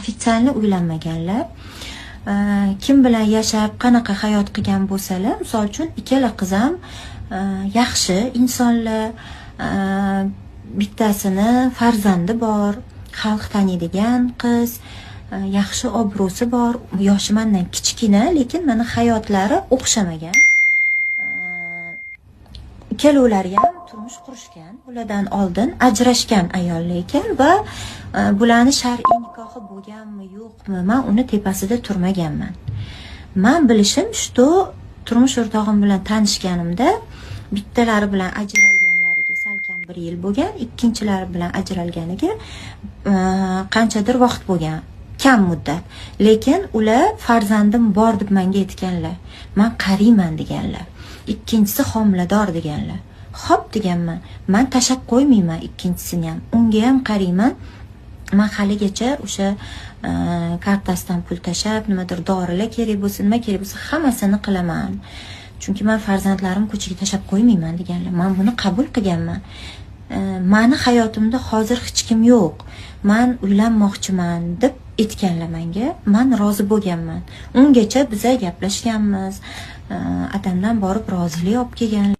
Официально uylanmaganlar. Kim bilan yashab, qanaqa hayot qilgan bo'lsalar, misol uchun, ikkala qiz ham yaxshi insonlar. Bittasini farzandi bor, xalq taniydigan qiz, yaxshi obro'si bor, yoshi mandan kichkina, lekin mana hayotlari o'xshamagan. Ikkalovlari ham turmush qurishgan, bulardan oldin ajrashgan ayollar ekan va bularni shar'iy nikohi bo'lganmi, yo'qmi, man uni tepasida turmaganman. Man bilishim, что turmush o'rtog'im bilan tanishganimda bittalari bilan ajralganlariga salkam bir yil bo'lgan, ikkinchilari bilan ajralganiga qanchadir vaqt bo'lgan, kam muddat. Lekin ular farzandim bor deb menga aytganlar, man qariyman deganlar, ikkinchisi homilador deganlar. Xo'p deganman, man tashlab qo'ymayman ikkinchisini ham, unga ham qarayman. Man haligacha o'sha kartasidan pul tashlab, nimadir dorilar kerak bo'lsa, nima kerak bo'lsa, hammasini qilaman, chunki man farzandlarimni ko'chaga tashlab qo'ymayman deganlar. Man buni qabul qilganman. Mani hayotimda hozir hech kim yo'q, man uylanmoqchiman deb aytganlar manga, man rozi bo'lganman. Ungacha biza gaplashganmiz, atamdan borib rozilik olib kelganlar.